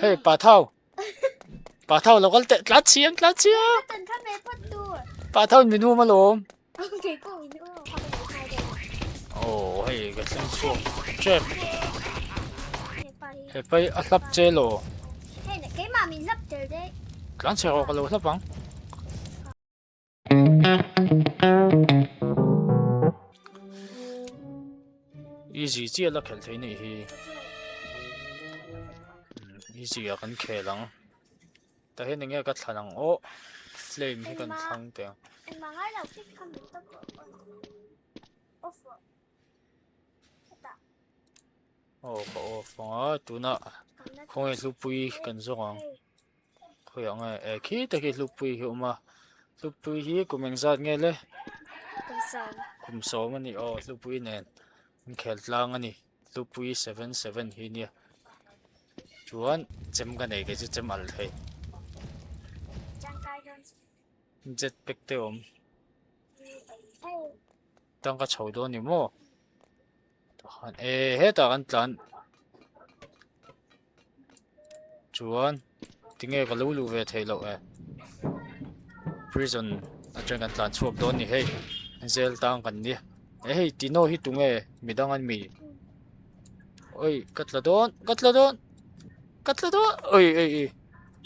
Hei pa thau pa thau lo kal teh tlat chiang tlat chiang pa thau in min um alawm oh hei ka thleng chhuak tep he pai a hlap che lo tlan chhe rawh ka lo hlap ang. Easy chiah la khelh theih nih hi easy ah kan khel ang tah hian enge ka thlan ang aw flame hi kan thlang teh ang. Aw ka off ang a tunah khawnge hlupui kan zawng ang. Khawiah nge eh khi te khi hlupui hi a awm a hlupui hi kum engzat nge le Kum sawm. Kum sawm a ni aw hlupui nen an khel tlang a ni hlupui 77 hi nia chuan chem ka nei kei chu chem alh thei jet pack te awm tangka chho dawn ni maw takhan eh hetah kan tlan Chuan tinge ka lo luh ve theih loh e prison atang kan tlan chhuak dawn ni hei zel tang kan nia e hei tino hi tunge midang an mi oi ka tla dawn ka tla dawn ka tla dawn oi oi oi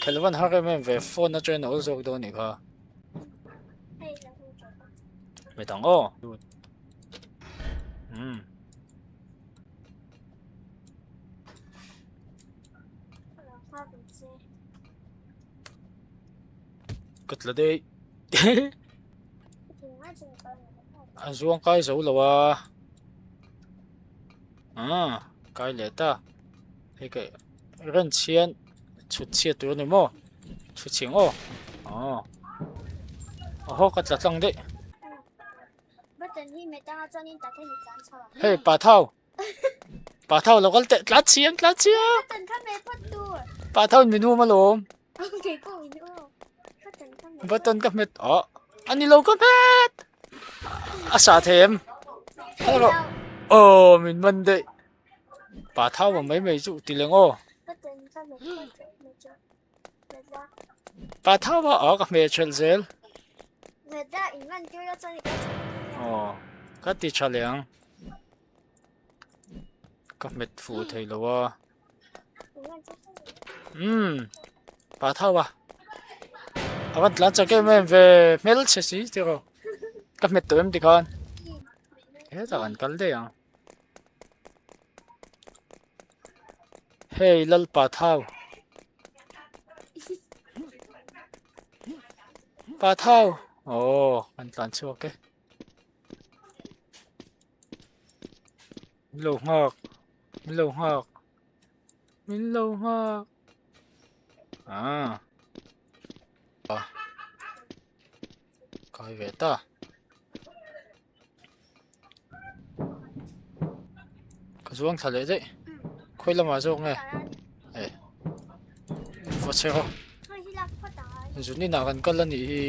khelh van har em em ve phone atangin a awl zawk dawn nih kha midang aw umm. Ka tla daih a zuang kai zo lo a ah kai leh ta hei ka ren chhian chhut chhiat tur a ni maw chhut chhiang aw aw aw ka tla tlang daih. Hei pa thau pa thau lo kal teh tlat chiang tlat chiang pa thau in min um alawm button ka hmet oh ani lo ka hmet a sa thei em hello oh min man daih pa thau ma mai mai chu ti leng aw Pa thau a aw ka hmel thelh zel. Aw ka ti tha leh ang. Ka hmet fuh thei lo a. Umm pa thau a. A van tlan chak em em ve hmel chhe si tiraw. Ka hmet tawh em tikhan. Hetah kan kal daih ang. Hei Lalpa thau. Pa thau. Oh, kan tlan chhuak e. Min lo nghak. Min lo nghak. Min lo nghak. Ah. Ah. Kai ve ta. Ka zuang thla leh daih khawi lamah zawk nge eh va che rawh zun inah kan kal a nih hi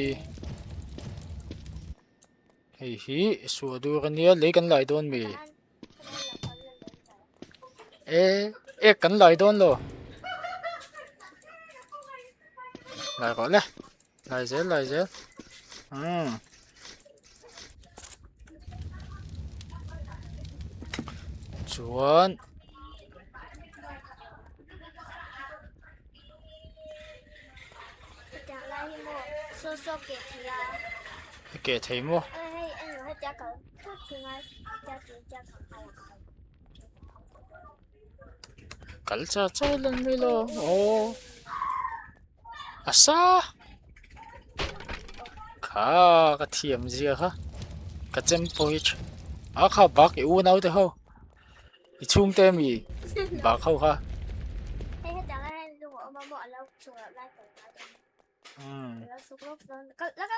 hei hi suah dur ania lei kan lai dawn mi eh ek kan lai dawn lo lai rawh le. Lai zel lai zel umm chuan ke thei maw kal char char lan mai lo aw. A sa kha ka thiam zia kha ka chem pawh hi tha a kha bak i unau te ho i chhungte mi bak ho kha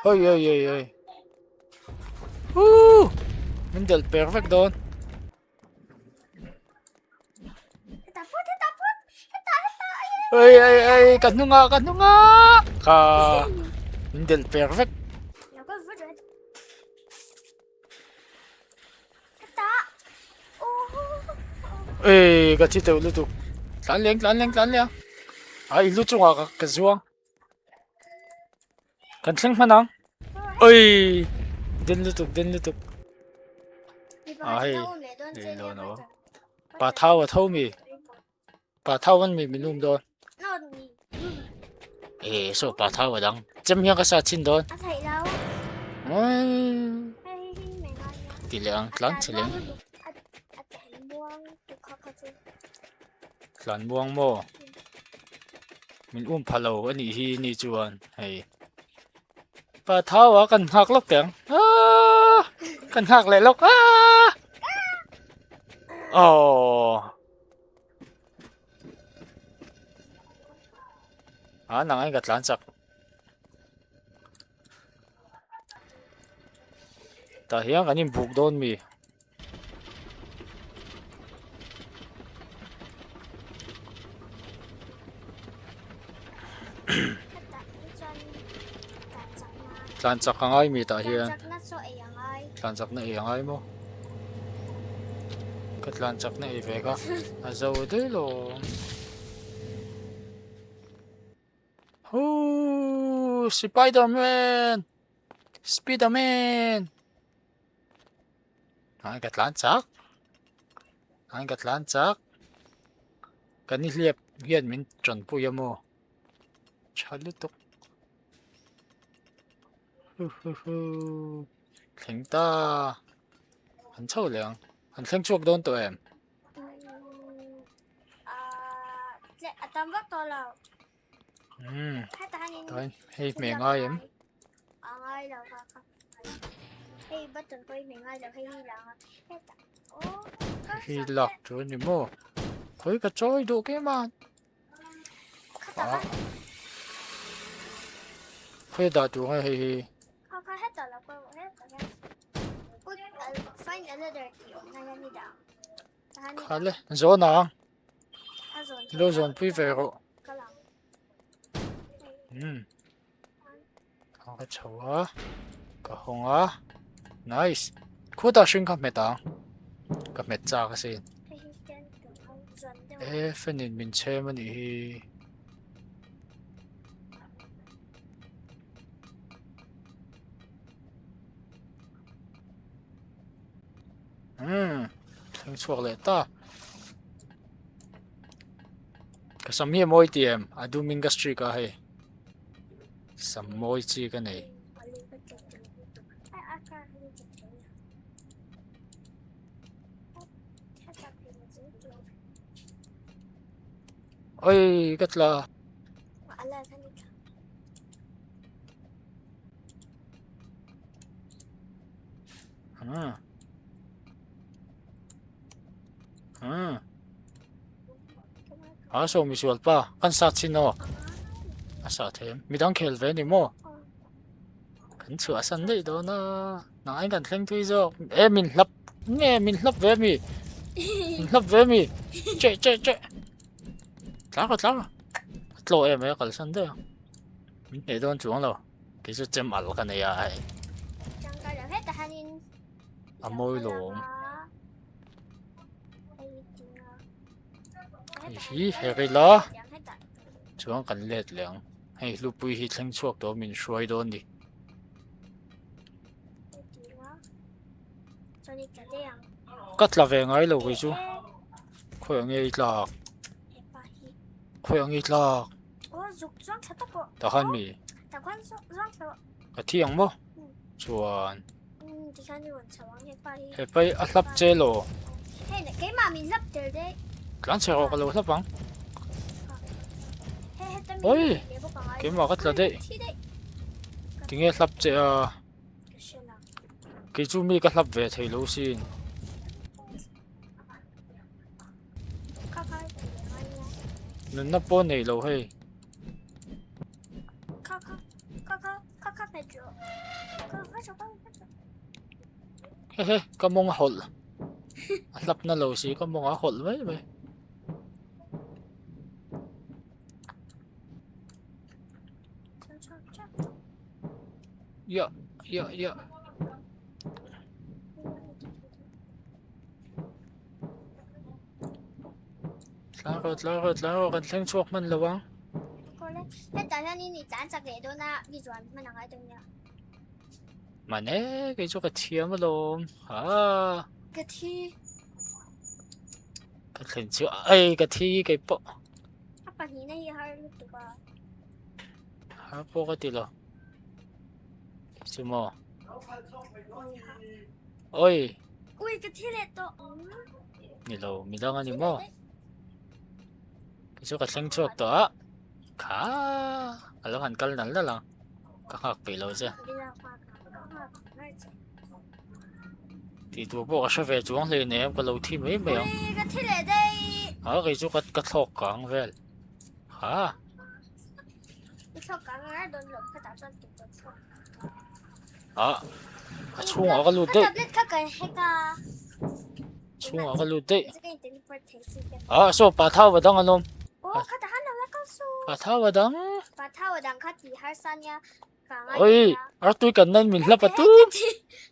oi oi oi oi uh min delh per vek dawn. Oi oi oi ka hnungah ka hnungah ka min delh per vek. Ê ka thi teuh lutuk. Tlan leng tlan leng tlan leng. A i lu chungah ka ka zuang. Kan thleng hman ang. Oi! Den lutuk den lutuk. A hei leilawn a awm. Pa thau a tho mi. Pa thau an mi min um dawn. E so pa thau a dang. Chem hian ka sa chin dawn. A theih lo. Ti leh ang tlan che leng. Tlan muang maw? Min um pha lo a nih hi ni chuan hei. Pa thau a kan nghak lawk teh ang. Aaa! Kan nghak leh lawk. Aaa! Aww! A nang ai ka tlan chak. Tah hian kan inbuk dawn mi. Tlan chak a ngai mi tah hian. Tlan chak na ei a ngai maw? Ka tlan chak na ei ve kha a zo daih lo. Hoo! Spiderman! Spiderman! An ka tlan chak. An ka tlan chak. Kan i hliap hian min tanpui a maw? Tha lutuk. Hu hu hu. Thleng ta. An chho leh ang. An thleng chhuak dawn tawh em? A tam vak tawh lo. Hmm. Tain hei hme ngai em? A ngai lo ka ka. Hei button pawh hi hme ngai lo hei hi lang a. Heta. Oh. Hi lak chu ni maw? Khawi ka chawi duh ke man. Khata. Khawi dah tur nge hei hi? Kha kha heta lo ka heta. Put find another tih awm na hian i dah. Khale zawn ang. Lo zawn pui ve rawh. Hmm. Ka chho a. Ka hawng a. Nice. Khutah hring kha hmet ang. Ka hmet chak asin. E fan in min chhem anih hi. Umm thleng chhuak leh ta ka sam hi a mawi ti em a dum in ka streak a hei sam mawi chi ka nei oi ka tla Ah. Ah. A so mi sual pa kan sa chin aw. A sa them. Midang khel ve ni maw? Kan chhuah san daih dawn a. Nang ai kan thleng thui zawk. E min hlap nge min hlap ve mi. Min hlap ve mi. Che che che. Tlang rawh tlang rawh. A tlaw em mai a kal san daih a. Min hneh dawn chuang lo. Kei chu chem al ka nei a hei. A mawi lawm. Hei hi her ila chuan kan let leh ang. Hei hlupui hi thleng chhuak tawh min hruai dawn ni. Ka tla ve ngai lo kei chu. Khawi ang nge i tlak? Khawi ang nge i tlak? Ta khan mi? Ka thi ang maw? Chuan. He pai a hlap che lo. Tlan chhe rawh ka lo hlap ang. Oi! Keimah ka tla daih. Tinge hlap che a? Kei chu mi ka hlap ve thei lo sin. Nunna pawh nei lo hei. Hehe ka mawng a hawlh. A hlap na lo si ka mawng a hawlh mai mai. Ya ya ya. Tlang rawh tlang rawh tlang rawh kan thleng chhuak hman lo ang. Awle, hetah hianin i tlan chak leh dawn a, i zuan hman a ngai dawn nia. Man e, kei chu ka thiam alawm. Ha. Ka thi. Ka thlen chu ai ka thi kei pawh. A pahnihna hi har lutuk a. Har pawh ka ti lo. Chu maw. Oi. Ui ka thi leh tawh. Ni lo, midang ani maw. Kei chu ka thleng chhuak tawh a. Kha a lo han kal nal nal ang. Ka nghak peih lo che. Tih tur pawh ka hre ve chuang hle nem ka lo thi mai mai ang. Ka thi leh daih. Ha kei chu ka ka thlawk kang vel. Ha. I thlawk kang a dawn lo ka tah chuan tih tur thlawk. A a chhungah ka lut daih. Ka tablet kha ka hack a. Chhungah ka lut daih. A saw pa thau va dang alawm. Aw kha ta han lo la kal su. Pa thau va dang. Pa thau va dang kha ti harsa nia. Ka ngai. Oi, ar tui kan nan min hlap a tu.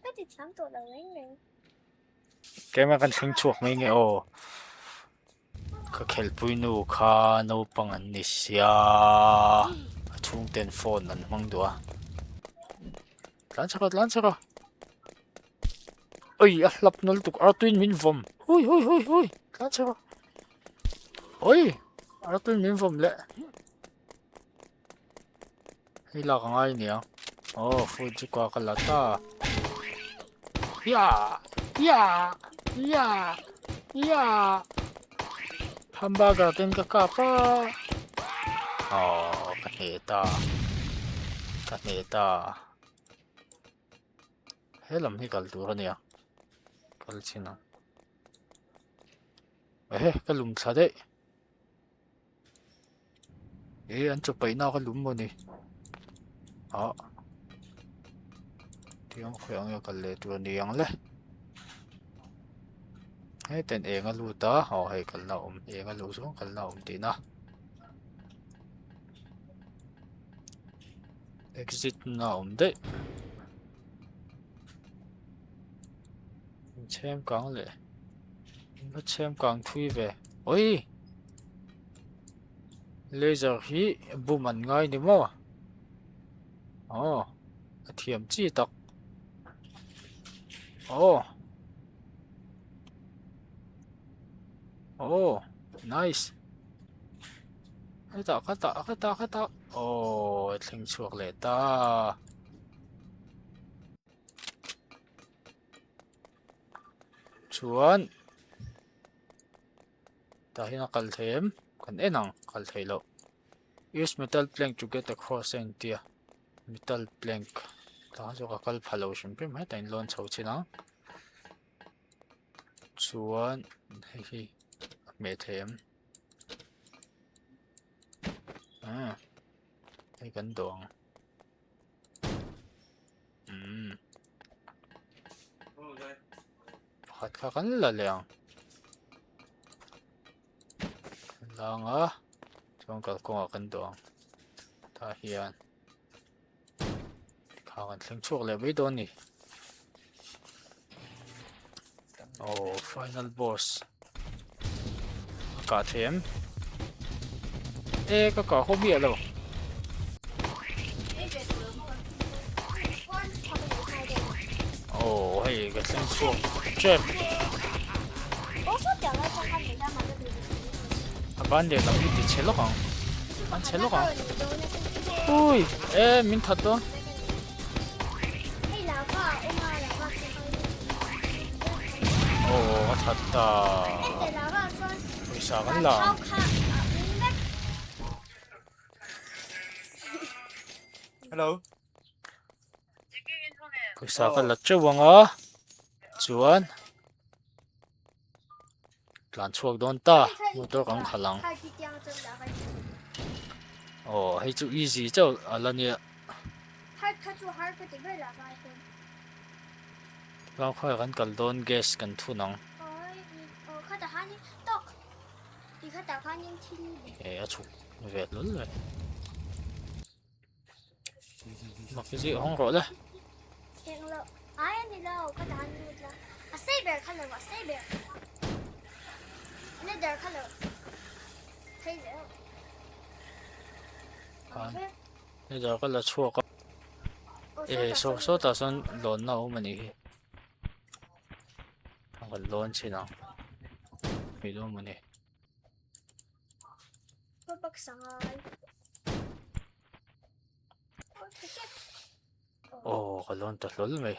Ka ti thiam tawh lo reng reng. Keimah kan thleng chhuak mai nge aw. Ka khelpui nu kha naupang an ni sia. A chhungten phone an hmang duh a. Tlan chak a, tlan chak a. Oi a hlap na lutuk artuiin min vawm hui hui hui hui tlan chhe rawh oi artuiin min vawm leh hei lak a ngai ania aw food chu ka ka la ta ya ya ya ya hamburger ten ka kap a aw ka hneh ta ka hneh ta. He lam hi kal tur a nia kal chin ang ehe ka lum thla daih eh an chaw paih na ka lum maw ni ah tiang khawi ang nge kal leh tur a ni ang le heten eng a lut a aw hei kalna a awm eng a luh zawng kalna a awm tihna. Exit na awm daih. Chhem kang leh. Va chhem kang thui ve. Oi! Laser hi bum an ngai ni maw? Aw, a thiam chi tak. Aw. Aw, nice. Hetah khatah khatah khatah aw a thleng chhuak leh ta. Chuan tah hian a kal thei em? Kan en ang kal theih loh. Use metal plank to get across a intia metal plank tah khan chu ka kal pha lo hrim hrim hetah in lawn chho chin ang. Chuan hei hi a hmeh thei em? Ah, hei kan dawh ang. Umm. Pakhat kha kan la leh ang. Kan la ang a, chuan kalkawngah kan dawh ang. Tah hian kha kan thleng chhuak leh mai dawn a ni. Oh, final boss. A kah thei em? E, ka kah haw miah lo. Oh, hei ka thleng chhuak ṭep. A ban leh lam hi ti chhe lawk ang. An chhe lawk ang. Ui, e, min that dawn. Aw a that ta. Pawisa kan la ang. Hello. Pawisa kan la teuh ang a. Chuan tlan chhuak dawn ta motor kan khalh ang. Aw hei chu easy chauh a la nia. Tlang khawiah kan kal dawn gas kan thun ang. Eh a chhuk ve hlawl mai. Mak hi hawng rawh le. Khan hetah ka la chhuak a eh saw sawtah sawn lawnna a awm a nih hi a kan lawn chhin ang hei dawn maw ni. Aw ka lawn ta hlawl mai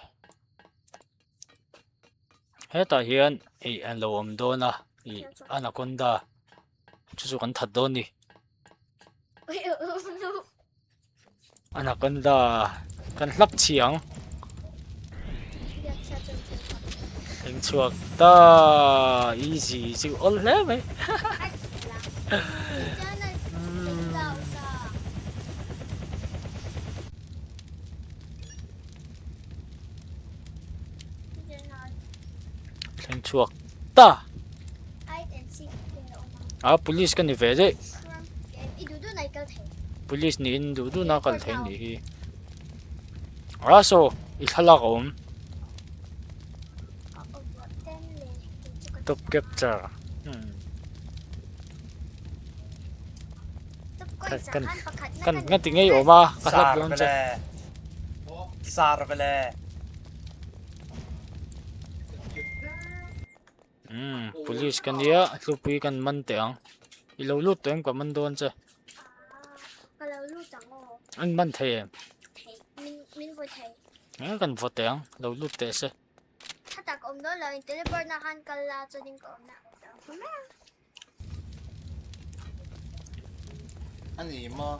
hetah hian ih an lo awm dawn a ih anaconda chu chu kan that dawn a ni anaconda kan hlap chhi ang eng chhuak ta easy chu awl hle mai. Thleng chhuak ta. A police ka ni ve daih. Police niin duh duh na kal thei nih hi. A saw i thlalak a awm. Top capture. Hmm. Kan kan kan ti ngei awm a ka hlap dawn che. Sar vele. Hmm, police kan nia hlupui kan man teh ang. I lo lut tawh em ka man dawn che. Ka lo lut ang aw. An man thei em? Thei, min min vaw thei. Eh, kan vaw teh ang, lo lut teh se. Tha tak awm dawn lo in teleport na khan kal la chuanin ka awm na. Ani maw?